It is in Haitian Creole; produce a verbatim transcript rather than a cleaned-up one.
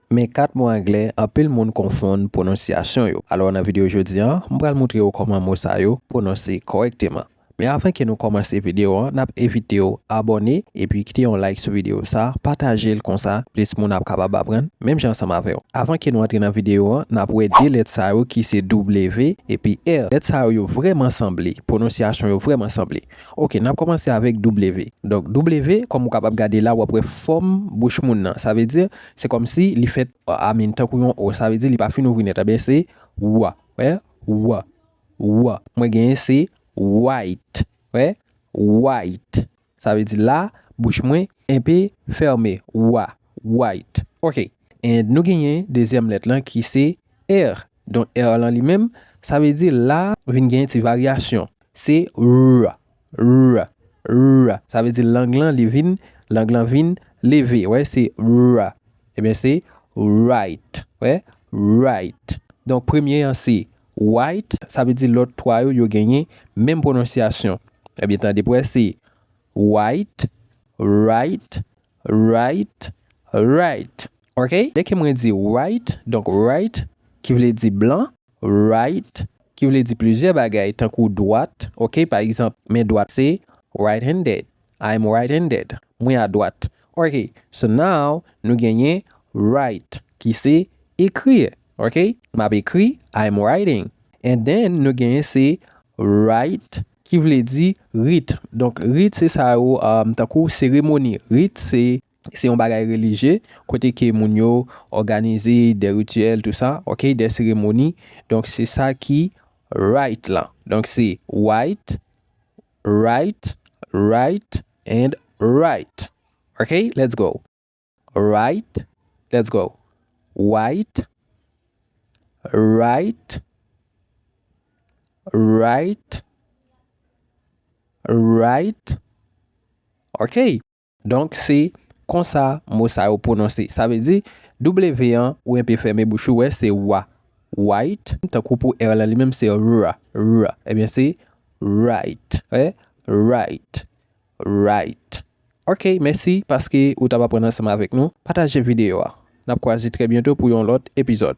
Men kat mo anglè, anpil moun konfonn pwononsyasyon yo. Alò, nan videyo jodi a, m pral montre w kòman mo sa yo pwononse kòrèkteman. Men avan ke nou kòmanse videyo an, n ap envite w abòne epi kite yon like sou videyo sa, pataje l konsa plis moun ap kapab aprann menm jan ansanm avè w. Avan ke nou antre nan videyo an, n ap wè de lèt sa yo ki se W epi R. Lèt sa yo, yo vrèman sanble, pwononsyasyon yo vrèman sanble. Ok, n ap kòmanse avèk W. Donk, W, kòm ou kapab gade la, w ap wè fòm bouch moun nan. Sa vle di, se kòmsi li fèt, I mean, tankou yon O. Sa vle di, li pa fin ouvri nèt. Ebyen, se wa. Wè? Wa. Wa. Mwen genyen se white. Wè? White. Sa vle di la, bouch mwen enpe fèmen. Wa. White. Ok. And nou genyen dezyèm lèt lan ki se R. Donk, R lan li menm, sa vle di la vin gen ti varyasyon. Se R, R, R. Sa vle di lang lan, li vin, lang lan vin leve. Wè, se R. Ebyen, se right. Wè, right. Donk, premye an se white, sa vle di lòt twa yo, yo genyen menm pwononsyasyon. Ebyen, tande pou wè, se white, right, right, right. Ok? Lè ke mwen di white, donk right, ki vle di blan, right, ki vle di plizyè bagay, tankou dwat, ok? Pa egzanp, men dwat se right-handed. I am right-handed. Mwen adwat. Ok, so now, nou genyen write, ki se ekri. Ok? M ap ekri, I am writing. And then, nou genyen se rite, ki vle di rit. Donk, rit se sa yo, um, tankou seremoni. Rit se, se yon bagay relijye, kote ke moun yo òganize de rityèl, tou sa, ok, de seremoni. Donk, se sa ki rite lan. Donk, se white, right, right, and right. Ok, let's go. Right, let's go. White, right, right, right. Ok. Donk, se konsa mo sa yo pwononse. Sa vle di, W an, ou enpe fèmen bouch ou, wè, se wa. White, tankou pou R lan li menm, se R, R. Ebyen, se right. Wè? Right. Right. Ok, mèsi paske ou t ap aprann ansanm avèk nou. Pataje videyo a. N ap kwaze trè byento pou yon lòt epizòd.